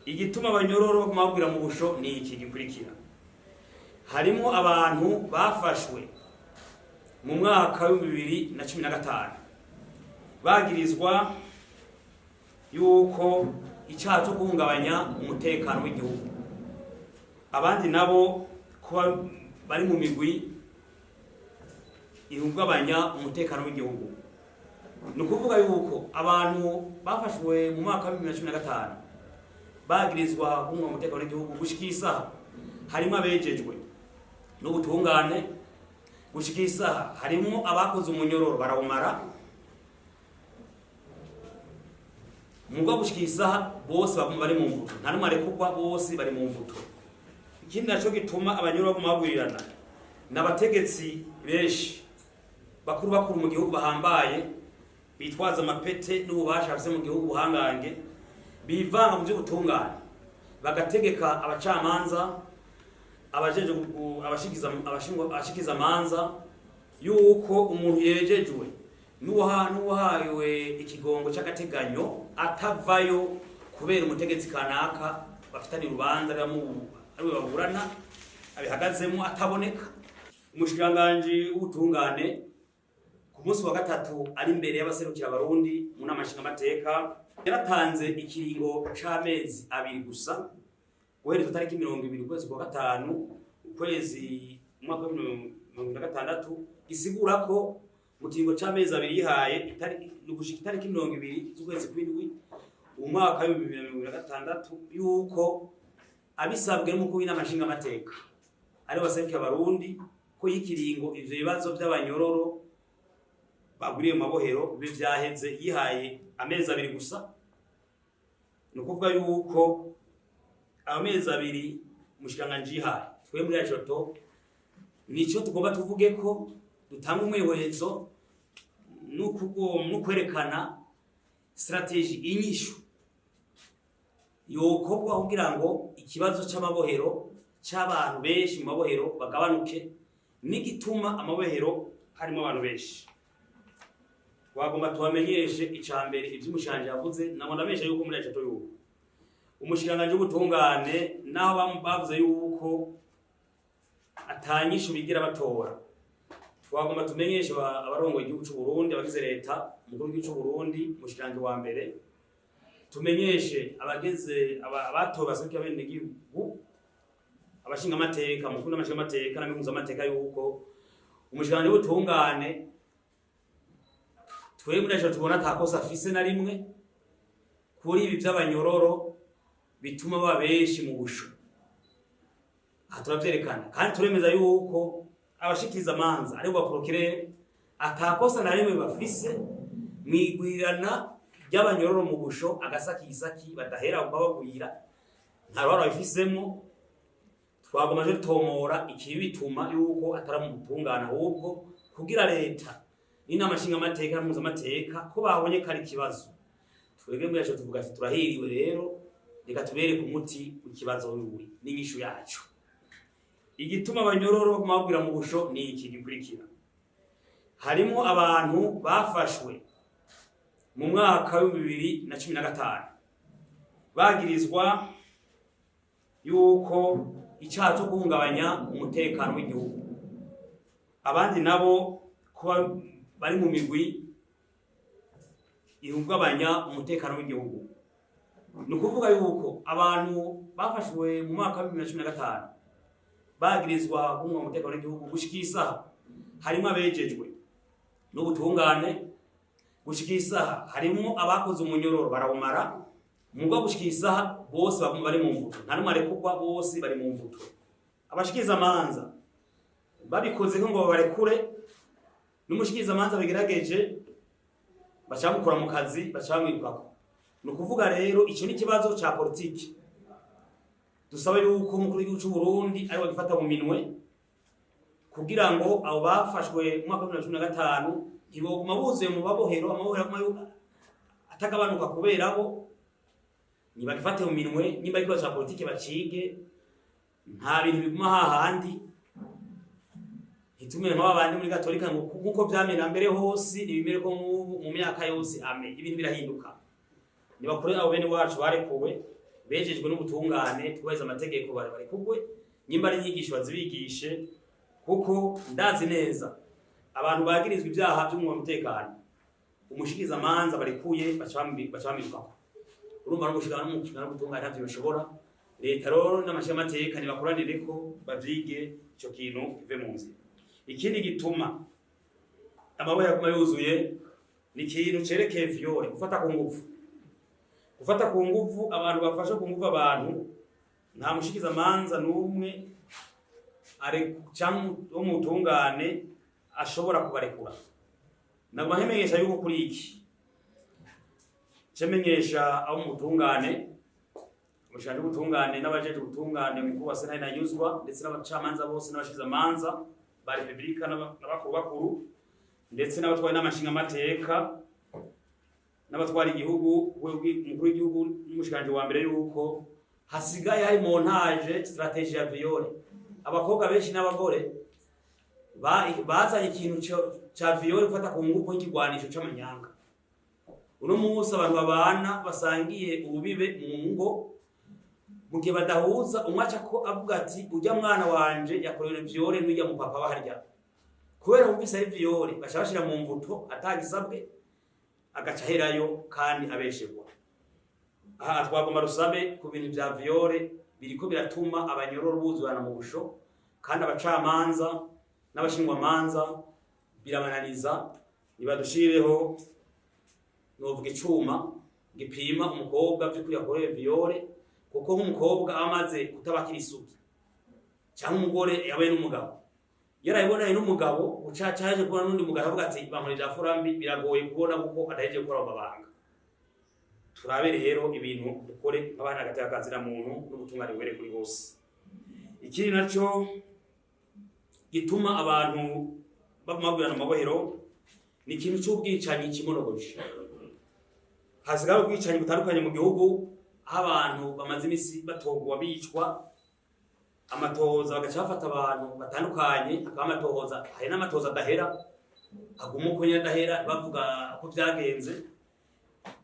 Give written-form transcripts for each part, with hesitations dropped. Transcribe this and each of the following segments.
Igituma abanyororo baguma bagwira mu busho ni iki gikurikira: harimo abantu bafashwe mu mwaka wa 2015 bagirizwa yuko icyaha cyo guhungabanya umutekano w'igihugu, abandi nabo kuba bari mu migwi ihungabanya umutekano w'igihugu. Ni ukuvuga yuko abantu bafashwe mu mwaka wa 2015 bagirizwa guhungabanya umutekano w'igihugu, gushika isaha harimo abejejwe n'ubutungane, gushika isaha harimo abakoze umunyororo barawumara, mugabo gushika isaha bose baguma bari mu mvuto, nta n'umwe arekurwa, bose bari mu mvuto. Ikindi naco gituma abanyororo baguma bagwirirana ni abategetsi benshi bakuru bakuru mu gihugu bahambaye, bitwaza amapete n'ububasha bafise mu gihugu, buhangange, bivanga mu by'ubutungane, bagategeka abacamanza, abajeje abashikiza amanza, yuko umuntu yejejwe n'uwahawe ikigongo cy'agateganyo atavayo kubera umutegetsi kanaka bafitanye urubanza ariwe baburana abihagazemo ataboneka. Umushikiranganji w'ubutungane ku munsi wa gatatu ari imbere y'abaserukira Abarundi mu nama nshingamateka yaratanze ikiringo c'amezi 2 gusa, guhera izo tariki 20 ukwezi kwa gatanu, ukwezi umwaka wa 2026, gisigura ko mu kiringo c'amezi 2 yihaye ni ugushika itariki 20 z'ukwezi kw'indwi umwaka wa 2026, yuko abisabwe n'umukuru w'inama nshingamateka ari baserukiye Abarundi ko y'ikiringo ivyo bibazo vy'abanyororo bagwiriye mu mabohero bibe vyaheze, yihaye amezi 2 gusa. Ni ukuvuga yuko amezi 2 umushikiranganji yihaye, twe muri AJOTO nico tugomba tuvuge ko dutanga umwihwezo n'ukwerekana stratégie, inyishu yokorwa kugira ngo ikibazo c'amabohero, c'abantu benshi mu mabohero bagabanuke, n'igituma amabohero harimo abantu benshi. Twagomba tubamenyeshe ica mbere ivy'umushikiranganji yavuze. Nabo ndamenyesha yuko muri AJOTO yuko umushikiranganji w'ubutungane, naho bavuze yuko atanyishu bigira batora, twagomba tumenyeshe abarongoye igihugu c'u Burundi, abagize leta, umukuru w'igihugu c'u Burundi, umushikiranganji wa mbere, tumenyeshe abageze abatowe baserukira abenegihugu, abashingamateka, mukuru n'amashingamateka n'amateka, yuko umushikiranganji w'ubutungane twebwe muri AJOTO tubona atakosa afise na rimwe kuri ibi vy'abanyororo bituma baba benshi mu busho. Aha turavyerekana kandi turemeza yuko abashikiriza amanza, aribo ba procureur, atakosa na rimwe bafise mwigwirirana ry'abanyororo mu busho, agasakisaki badahera kuba bagwira, nta ruhara babifisemo. Twagoma dutomora ikibi bituma yuko atari mu butungane, ahubwo kugira leta n'inama nshingamateka na mpuzamateka ko babonye ko ari ikibazo. Twebwe muri yacu tuvuga ati turahiriwe rero, reka tubereke umuti w'ikibazo wiwe n'inyishu yacu. Igituma abanyororo baguma bagwira mu busho ni iki gikurikira: harimo abantu bafashwe mu mwaka wa 2015 bagirizwa yuko icyaha cyo guhungabanya umutekano w'igihugu, abandi nabo kuba bari mu migwi ihungabanya umutekano w'igihugu. Ni ukuvuga yuko abantu bafashwe mu mwaka wa 2015 bagirizwa guhungabanya umutekano w'igihugu, gushika isaha harimo abejejwe n'ubutungane, gushika isaha harimo abakoze umunyororo barawumara, mugabo gushika isaha bose baguma bari mu mvuto, nta n'umwe arekurwa, bose bari mu mvuto. Abashikiriza amanza babikoze ko ngo babarekure, n'umushikiriza amanza bigerageje baca bamukura mu kazi, baca bamwirukako. Ni ukuvuga rero ico ni ikibazo ca politiki dusaba yuko umukuru w'igihugu c'u Burundi ari we agifata mu minwe, kugira ngo abo bafashwe mu mwaka wa 2015 ntiboguma buzuye mu mabohero, amabohero aguma atagabanuka kubera bo. Nibagifate mu minwe, nimba ari ikibazo ca politiki bacige. Nta bintu biguma hahandi, ntitumere nk'aba bandi muri gatolika ngo nkuko vyamera mbere hose ntibimere ko nk'ubu mu myaka yose ame ibintu birahinduka. Nibakure abo bene wacu barekuwe. Bejejwe n'ubutungane, twubahirize amategeko, barekugwe. Nyimba ari inyigisho, bazibigishe, kuko ndazi neza abantu bagirizwa ibyaha by'umwuga mutekano, umushikizamanza barekuye baca bamwirukako. Urumva n'umushikana n'ubutungane ntavyo bishobora. Leta rero n'amashyiramateka nibakoranire ko bavyige, ico kintu kive mu nzira. Ikindi gituma amabuye aguma yuzuye ni ikintu cerekeye viol, gufata ku nguvu. Gufata ku nguvu, abantu bafashe ku nguvu abantu, nta mushikizamanza n'umwe canke wo mu butungane ashobora kubarekura. Naguma nkimenyesha yuko kuri iki cemenyesha abo mu butungane, umushikiranganji w'ubutungane n'abajejwe ubutungane, mukuru wa sentare Ntahinyuzwa, ndetse n'abacamanza bose n'abashikizamanza ba repubulika n'abakuru bakuru, ndetse n'abatwara n'amashingamateka n'abatwara igihugu, umukuru w'igihugu n'umushikiranganji wa mbere, yuko hasigaye hari montage stratégie ya viol. Abakobwa benshi n'abagore bazanye ikintu ca viol, gufata ku ngufu, nk'ikigwanisho c'amanyanga. Uno munsi abantu babana basangiye ububibe mu ngo, mu gihe badahuza, umwe aca ko avuga ati: "Ujya mwana wanje yakorewe viol n'ujya mu papa baharya." Kubera wumvise ari viol, baca bashira mu mvuto atagisabwe, agaca aherayo kandi abeshegwa. Aha twagomba rusabe ku bintu vya viol biriko biratuma abanyororo buzurana mu busho, kandi abacamanza n'abashingwamanza birabananiza. Nibadushireho, novuga, icuma gipima umukobwa vy'ukuri yakorewe viol, kuko nk'umukobwa aba amaze kutaba akiri isugi, cyangwa umugore yabaye n'umugabo, yarabibonanye n'umugabo, ucaca yaje kubona n'undi mugabo avuga ati: "Bankorera ibya furambi." Biragoye kubona kuko adahejeje gukora mu mabanga. Turabe rero ibintu dukore nk'abana hagati y'akazina muntu n'ubutungane bubere kuri bose. Ikindi naco gituma abantu baguma mu mabohero ni ikintu c'ubwicanyi kimonogoje. Hasigaye ubwicanyi butandukanye mu gihugu, aho abantu bamaze imisi batogwa, bicwa, amatohoza bagaca bafata abantu batandukanye, hakaba amatohoza, hari n'amatohoza adahera, haguma uko nyene adahera, bavuga ko vyagenze.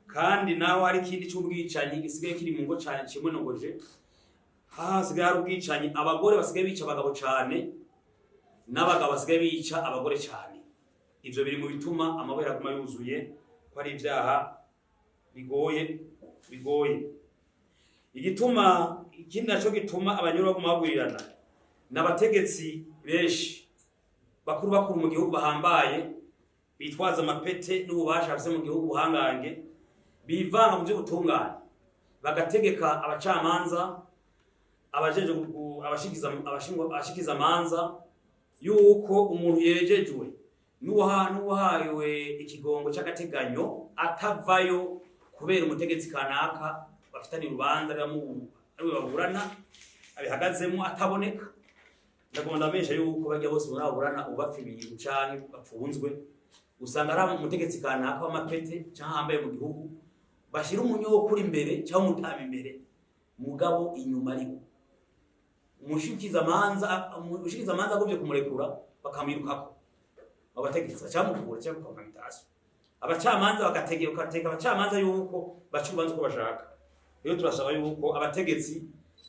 Kandi naho hari ikindi c'ubwicanyi gisigaye kiri mu ngo cane kimonogoje. Hasigaye hari ubwicanyi, abagore basigaye bica abagabo cane, n'abagabo basigaye bica abagore cane. Ivyo biri mu bituma amabohero aguma yuzuye, ko ari ivyaha bigoye bigoye. Igituma, ikindi naco gituma abanyura baguma bagwirirana, ni abategetsi benshi bakuru bakuru mu gihugu bahambaye, bitwaza amapete n'ububasha bafise mu gihugu, buhangange, bivanga mu vy'ubutungane, bagategeka abacamanza, abajeje abashikiza amanza, yuko umuntu yejejwe n'uwahawe ikigongo c'agateganyo atavayo kubera umutegetsi kanaka bafitanye urubanza ariwe baburana abihagazemo ataboneka. Ndagomba ndamenyesha yuko bajya bose muri abo baburana, ubu bapfa ibintu canke bapfunzwe, usanga ari umutegetsi kanaka w'amapete canke ahambaye mu gihugu bashira umunyokuri imbere cyangwa umutama imbere, mugabo inyuma ariho umushikizamanza agomvye kumurekura bakamwirukako abategetsi, bacamukura cyangwa bakamwitasi. Abacamanza bagategeka, bagateka abacamanza yuko baca urubanza uko bashaka. Rero turasaba yuko abategetsi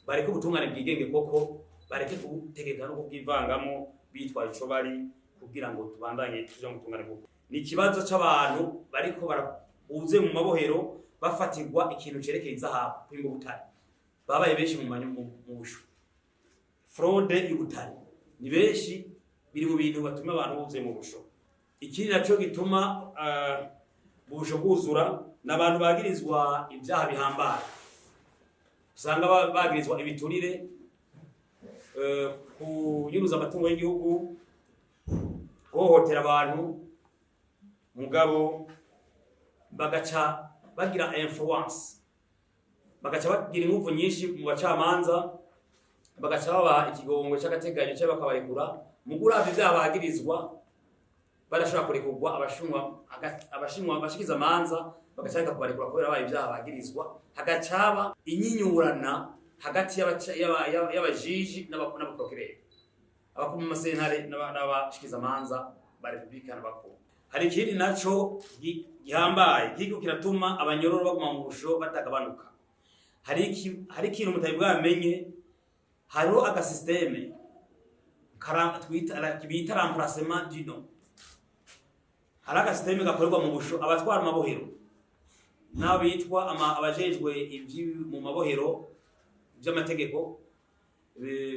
bareke ubutungane bwigenge, koko bareke kubutegeka no kubwivangamo bitwaje ico bari, kugira ngo tubandanye tuja mu butungane. Bw'ukuri ni ikibazo c'abantu bariko barabuze mu mabohero, bafatirwa ikintu cerekeye izahabu, kwimba ubutare. Babaye benshi mu busho, fraude y'ubutare ni benshi, biri mu bintu batuma abantu buzuye mu busho. Ikindi naco gituma ubusho bwuzura ni abantu bagirizwa ibyaha bihambaye, usanga bagirizwa ibiturire, kunyuruza amatungo y'igihugu, guhohotera abantu, mugabo bagaca bagira influence, bagaca bagira inguvu nyinshi mu bacamanza, bagaca babaha ikigongo c'agateganyo cyangwa bakabarekura. Mu uravye ivyaha bagirizwa, barashobora kurekurwa. Abashinwa abashikiza amanza bagaca bareka kubarekura kubera babaye ivyaha bagirizwa, hagaca haba inyinyurana hagati y'abajiji n'abaprokireri, abakuru mu masentare n'abashikiza amanza ba repubulika n'abakuru. Hari ikindi naco gihambaye kiriko kiratuma abanyororo baguma mu busho batagabanuka. Hari ikintu mutari bwamenye. Hariho agasystème bita remplacement du nom. Hari agasystème gakorerwa mu busho. Abatwara amabohero n'abo bitwa abajejwe ivyi mu mabohero vy'amategeko,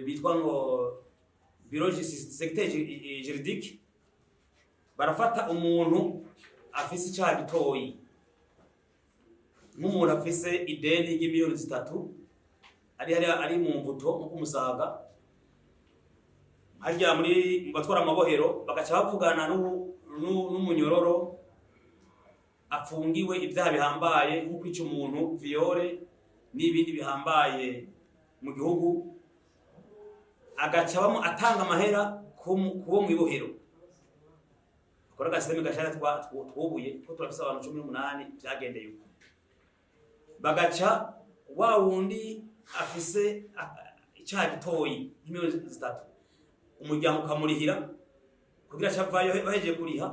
bitwa ngo bureau secteur juridique, barafata umuntu afise icaha gitoyi, nk'umuntu afise ideni ry'imiliyoni 3, ari hariya, ari mu mvuto nko kumusaga harya muri mu batwara amabohero, bagaca bavugana n'umunyororo afungiwe ibyaha bihambaye nko kwica umuntu, viol n'ibindi bihambaye mu gihugu, agaca bamo atanga amahera kubo mw'ibohero. Akora agasystème gashasha twubuye ko turafise abantu 18 vyagendeye uko. Bagaca wa wundi afise icaha gitoyi nk'imiliyoni 3, umuryango ukamurihira kugira aca avayo. Bahejeje kuriha,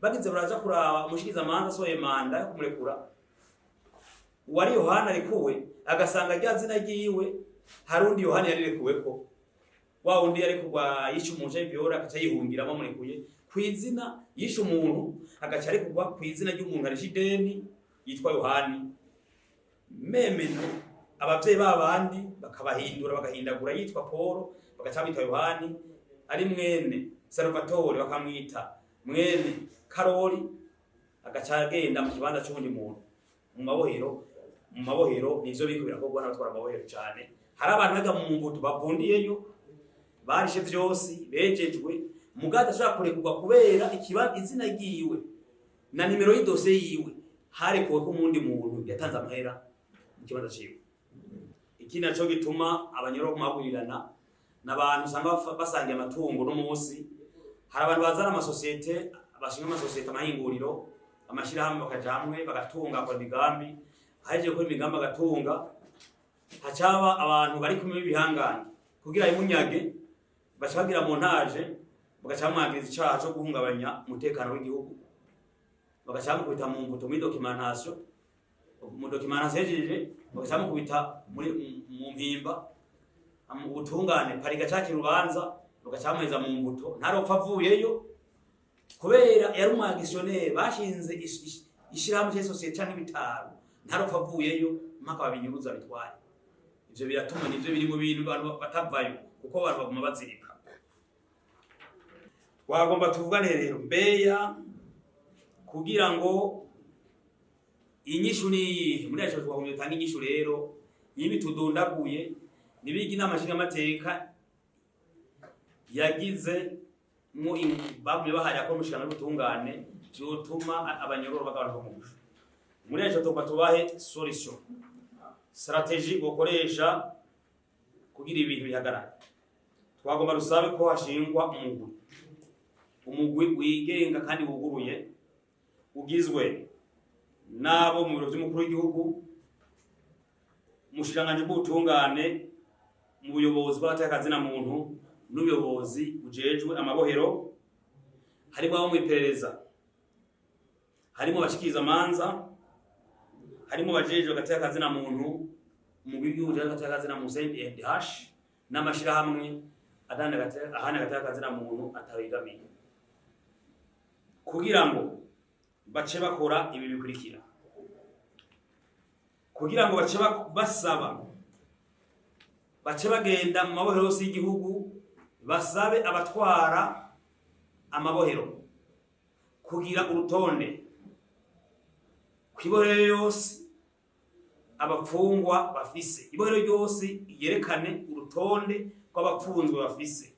bagize baraza kuraba umushikirizamanza asohoye mandat yo kumurekura, uwari Yohana arekuwe, agasanga rya zina ryiwe hari undi Yohana yarirekuweko. Wa wundi yarekurwa yishe umuntu canke viol, agaca yihungiramo, amurekuye kw'izina yishe umuntu, agaca arekurwa kw'izina ry'umuntu arisha ideni yitwa Yohani. Memeno abavyeyi babandi bakabahindura, bagahindagura, yitwa Paul bagaca bamwita Yohani, ari mwene Salvatore bakamwita mwene Karori, agaca agenda mu kibanza c'uwundi muntu mu mabohero. Mu mabohero nivyo biriko birakorwa n'abatwara amabohero cane. Hari abantu baga mu mbuto bavundiyeyo, barishe vyose, bejejwe, mugabo adashobora kurekurwa kubera izina ryiwe na nimero y'idosiye yiwe harekuwe ko umundi muntu yatanze amahera mu kibanza ciwe. Ikindi naco gituma abanyoro kumagurirana n'abantu usanga basangiye amatungo. No munsi hari abantu bazana amasosiyete, bashinga amasosiyete, amahinguriro, amashirahamwe, bakaja hamwe bagatunga, bakora imigambi. Ahejeje gukora imigambi agatunga, hacaba abantu bari kumwe b'ibihangange kugira imunyage, baca bagira montage, bagaca bamwagiriza icaha co guhungabanya umutekano w'igihugu, bagaca bamukubita mu mbuto muri documentation. Mu documentation hejeje, bagaca bamukubita muri mu mpimba. Ubutungane parika cakira urubanza, bagaca bamuheza mu mbuto, ntaropfa avuyeyo kubera yari umu actionnaire bashinze ishirahamwe canke sosiyete canke ibitaro, ntaropfa avuyeyo mpaka babinyuruza bitwaye. Ivyo biratuma, nivyo biri mu bintu abantu batavayo, kuko abantu baguma bazirika. Twagomba tuvugane rero mbeya kugira ngo inyishu ni iyihe muri yacu. Twagomba dutanga inyishu rero yibi tudundaguye, nibiga inama nshingamateka yagize mu bagumye bahari ko mushikana n'ubutungane vyotuma abanyororo bagabanuka mu busho. Muri yacu tugomba tubahe solution, stratégie bokoresha kugira ibintu bihagarare. Twagomba dusabe ko hashingwa umugwi wigenga kandi wuguruye, ugizwe n'abo mu biro vy'umukuru w'igihugu, umushikiranganji bw'ubutungane, mu buyobozi bw'agateka muntu n'ubuyobozi bujejwe amabohero, harimo abo mw'iperereza, harimo abashikiriza amanza, harimo abajejwe agateka muntu, umugwi w'igihugu ujejwe agateka muntu CNDH, n'amashirahamwe ahana agateka muntu atabegamiye, kugira ngo bace bakora ibi bikurikira, kugira ngo bace basaba, bace bagenda mu mabohero yose y'igihugu, basabe abatwara amabohero kugira urutonde kw'ibohero yose abapfungwa bafise. Ibohero ryose yerekane urutonde rw'abapfunzwe bafise,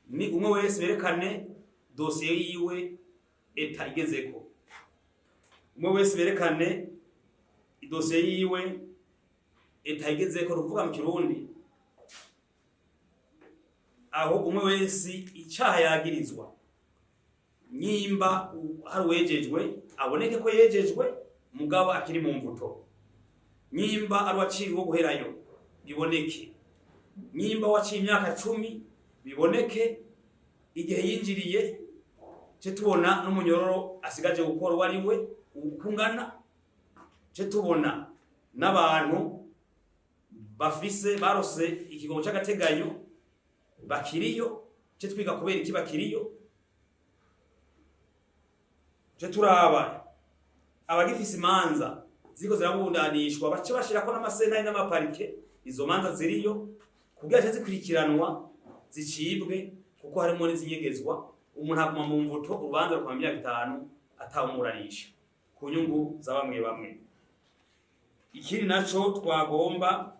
ni umwe wese berekane dosiye yiwe état igezeko, umwe wese berekane idosiye yiwe état igezeko. Ni ukuvuga mu Kirundi, aho umwe wese icaha yagirizwa, nyimba hari uwejejwe, aboneke ko yejejwe mugabo akiri mu mvuto, nyimba ari uwaciriwe guherayo biboneke, nyimba waciye imyaka 10 biboneke igihe yinjiriye, ce tubona n'umunyororo asigaje gukora uwo ari we uko ungana, ce tubona n'abantu. Bafise barose ikigongo c'agateganyo bakiriyo, ce twiga kubera iki bakiriyo. Ce turaba abagifise imanza ziriko zirabundanishwa, bace bashirako n'amasentare n'amaparike izo manza ziriyo kugira zice zikurikiranwa, zicibwe, kuko harimo n'izinyegezwa. Umuntu aguma mu mvuto, urubanza rukamara imyaka 5 atawumuranisha ku nyungu za bamwe bamwe. Ikindi naco twagomba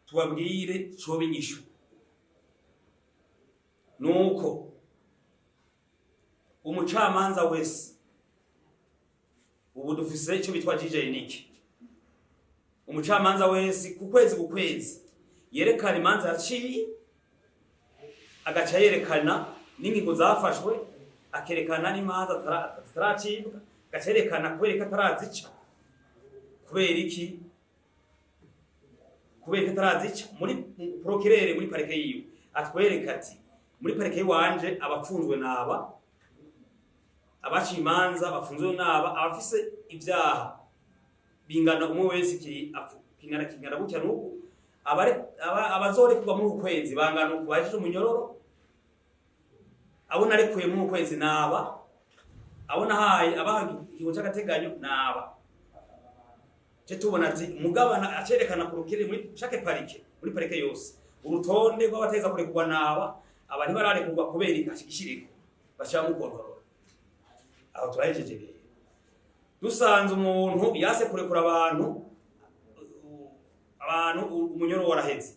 tubabwire coba inyishu nuko umucamanza wese, ubu dufise ico bitwa juge unique, umucamanza wese ku kwezi ku kwezi yerekana imanza yaciye, agaca yerekana n'ingingo zafashwe, akerekana n'imanza zitaracibwa, agaca yerekana kubera ko atarazica, kubera iki, kubera ko atarazica. Muri procureur, muri parquet yiwe, atwereka ati: "Muri parquet yiwanje abapfunzwe naba, abaciye imanza bafunzwe naba, abafise ibyaha bingana, umwe wese kingana gutya nuku, abazorekurwa muri uku kwezi bangana uku, bahejeje umunyororo, abo narekuye muri uku kwezi naba, abo nahaye abahawe ikigo c'agateganyo naba." Ce tubona ati mugabana acerekana procureur muri chaque parquet, muri parquet yose, urutonde rw'abateza kurekurwa naba, aba ntibararekurwa kubera ikashigishiriko, bashira mu kontorora. Aho turahejeje. Rero dusanze umuntu yase kurekura abantu, umunyoro waraheze,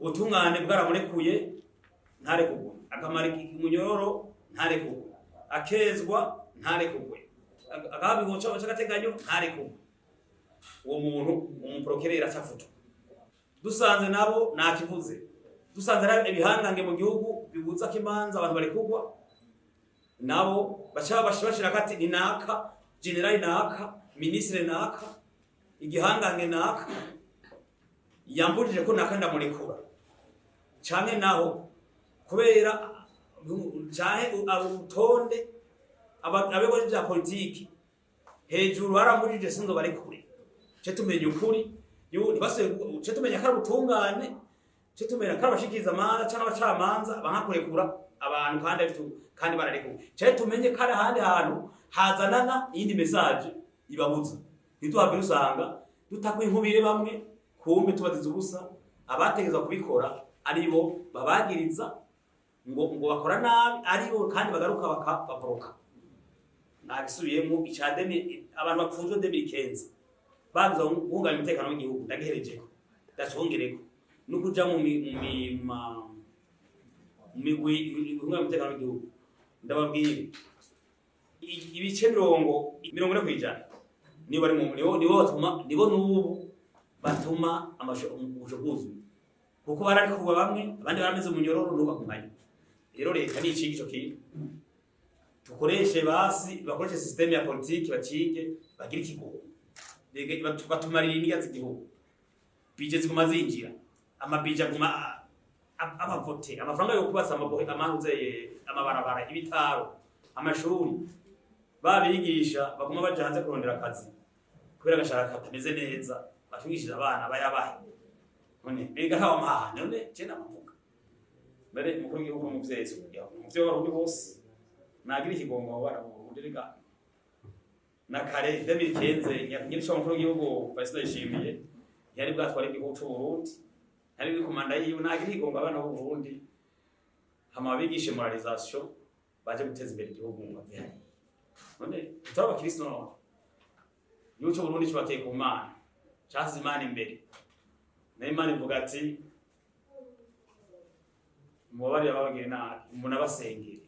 ubutungane bwaramurekuye, ntarekurwe, akamara umunyororo ntarekurwe, akezwa ntarekurwe, agahabwa igihugu c'agateganyo ntarekurwe, uwo muntu umuprocureur acafutwa. Dusanze nabo nakivuze, dusanze ari ibihangange mu gihugu bibuza ko imanza abantu barekurwa, nabo baca bashira kati ni naka, général naka, ministre naka, igihangange naka yambujije ko naka ndamurekura, canke naho kubera canke urutonde abegoje vya politiki hejuru barambujije sinzo barekure. Ce tumenya ukuri, ce tumenya ko ari ubutungane, ce tumenya ko ari abashikiriza amanza canke abacamanza banka kurekura abantu kandi kandi bararekuwe, ce tumenye ko ari ahandi hantu hazanana iyindi message ibabuza. Ntituhave usanga dutakwa inkubire bamwe, kumbe tubaziza ubusa, abategerezwa kubikora aribo babagiriza ngo bakora nabi, aribo kandi bagaruka bakababoroka. Nagisubiyemo ica abantu bapfunzwe 2015 bagize guhungabanya umutekano w'igihugu, ndagiherejeko, ndacongereko no kuja mu migwi ihungabanya umutekano w'igihugu. Ndababwira, ibice 40% nibo bari mu nibo batuma, nibo n'ubu batuma amasho ubusho bwuzuye, kuko bararekuwe bamwe, abandi barameze umunyororo, n'ubu bagumayo. Rero leta ni iciga ico kintu, tukoreshe basi bakoreshe système ya politiki, bacige bagire ikigongo. Batumarira indya z'igihugu, budget ziguma zinjira, amabije aguma abavote, amafaranga yo kubatsa amabohe, amahuze, amabarabara, ibitaro, amashuri, babigisha baguma baja hanze kurondera akazi kubera agashahara katameze neza, batwigishije abana bayabahe. None mbega ntawe amahane? None je namavuga mbere umukuru w'igihugu n'umuvyeyi, umuvyeyi w'Abarundi bose, nagira ikigongo abo bana b'Uburundi. Rega na kare 2015 nyirisha umukuru w'igihugu Perezida Ndayishimiye yari bwatwara igihugu c'u Burundi, yari biri ku manda yiwe. Nagira ikigongo abana b'u Burundi, hama bigishe moralisation, baje guteza imbere igihugu ngo bave hariya. None turi abakristo, none igihugu c'u Burundi cubakiye ku Mana, casize Imana imbere, nayo Imana ivuga ati: "Mubabarire ababagira nabi, umuntu abasengere."